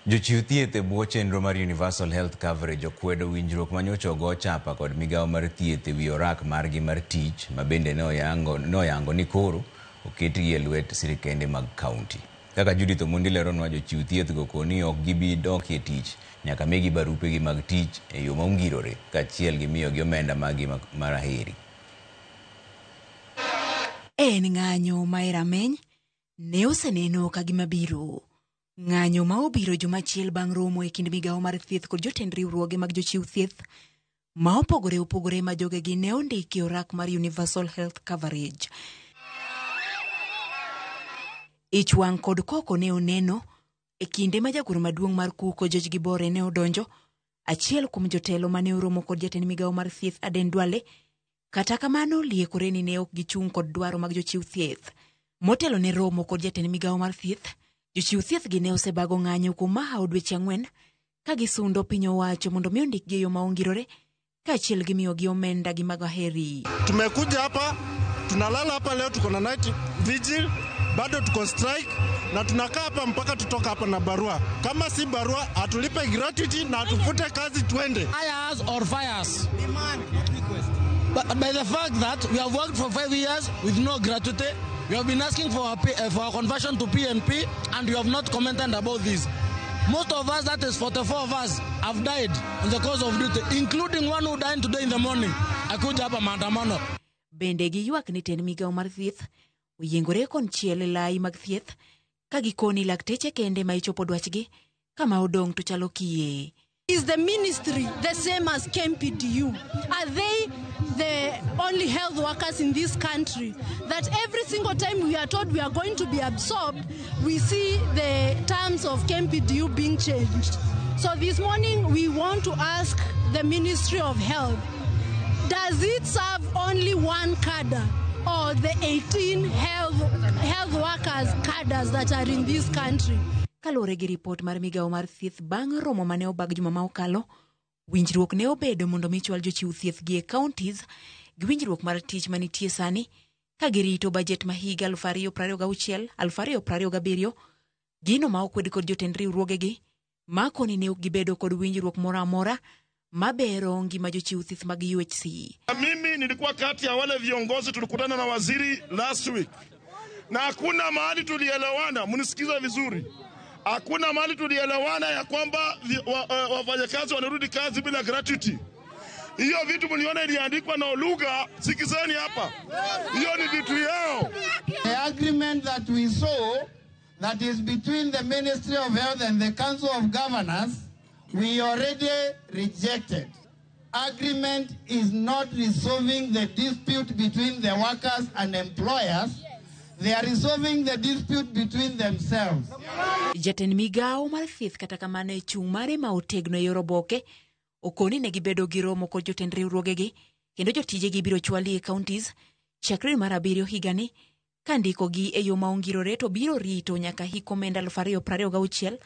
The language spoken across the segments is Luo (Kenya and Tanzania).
Jochiw thieth e bwo chenro mar Universal Health Coverage okwedo winjruok ma nyocha ogo chapa kod migawo mar thieth e wi orak margi mar tich ma bende ne oyango ni koro oketgi e lwet sirkende mag kaunti. Kaka Judith Omondi leronwa, jochiw thieth go koni ok gibi dok e tich nyaka migi barupegi mag tich e yo ma ongirore kaachiel gi miyogi omenda maggi mar aheri. En ng'anyo ma e rameny ne oseneno ka gima biro. Ng'anyo ma obiro juma achiel bang' romo e kind migawo mar thieth kod jotend riwruoge mag jochiw thieth ma opogore opogore ma jogegi ne ondiki e orak mar Universal Health Coverage. Ich wang' kod koko ne oneno e kinde ma jagoro maduong' mar KUCO George Gibore ne odonjo, achiel kuom jotelo mane oromo kod jatend migawo mar thieth Aden Duale. Kata kamano, liekore ni ne ok gichung' kod dwaro mag jochiw thieth. Motelo ne romo kod jatend migawo mar thieth, jochiw thieth gi ne osebago ng'anyo kuom mahawo dweche 4 ka gisundo piny owacho mondo mi ondikgi e yo ma ongirore kaachiel gi miyogi omenda gi mag aheri. Tumekuja hapa, tunalala hapa leo, tuko na night vigil, bado tuko strike na tunakaa hapa mpaka tutoka hapa na barua. Kama si barua, atulipe gratuity na atufute kazi twende. Hire us or fire us. But by the fact that we have worked for 5 years with no gratuity, we have been asking for our conversion to PNP, and you have not commented about this. Most of us, that is 44 of us, have died in the course of duty, including one who died today in the morning. Akuja hapa maandamano. Bende giywak ni tend migawo mar thieth oyiengore konchiel e lai mag thieth ka gikoni lakteche kende ma ichopo dwachgi kama odong' to chalo kiye. Is the ministry the same as KMPDU? Are they the only health workers in this country that every single time we are told we are going to be absorbed, we see the terms of KMPDU being changed? So this morning we want to ask the Ministry of Health, does it serve only one cadre or the 18 health workers cadres that are in this country? Kaluwore gi ripot mar migawo mar thieth bang' romo mane obag juma ma okalo, winjruok ne obedo mondo mi chwal jochiw thieth gi e counties gi winjruok mar tich manitie sani ka girito bajet ma higa 2026 2027, gino ma okwed kod jotend riwruogegi ma koni ne ok gibedo kod winjruok moro amora mabero ngima jochiw thieth mag UHC. Mimi nilikuwa kati ya wale viongozi tulikutana na waziri last week, na hakuna mahali tulielewana, mnisikize vizuri. Hakuna mahali tulielewana ya kwamba wafanyakazi wanarudi kazi bila gratuity. Hiyo vitu mliona iliandikwa na Oluga, sikizeni hapa. Hiyo ni vitu yao. The agreement that we saw that is between the Ministry of Health and the Council of Governors, we already rejected. Agreement is not resolving the dispute between the workers and employers. They are resolving the dispute between themselves. Jatend migawo mar thieth kata kamano e chung' mare ma otegno e yor oboke okoni ne gibedo gi romo kod jotend riwruogegi kendo jotijegi biro chwali e counties chakre dwe mar 7 higani ka ndikogi e yo ma ongirore to biro rito nyaka hik omenda 2026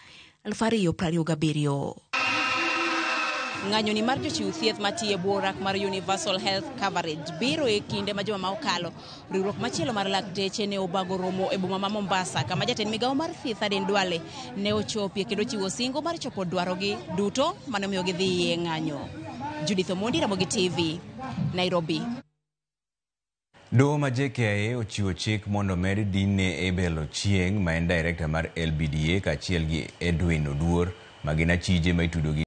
2027. Ng'anyo ni mar jochiw thieth matiyo e bwo orak mar Universal Health Coverage biro e kinde ma juma ma okalo. Riwruok machielo mar lakteche ne obago romo e boma ma Mombasa kama jatend migawo mar thieth Aden Duale ne ochopie kendo chiwo singo mar chopo dwarogi duto mane omiyo gidhi e ng'anyo. Judith Omondi, Ramogi TV, Nairobi. Doho ma JKIA ochiwo chik mondo med din ne Abel Ochieng' ma en director mar LBDA kaachiel gi Edwin Oduor ma gin achije ma itudo gi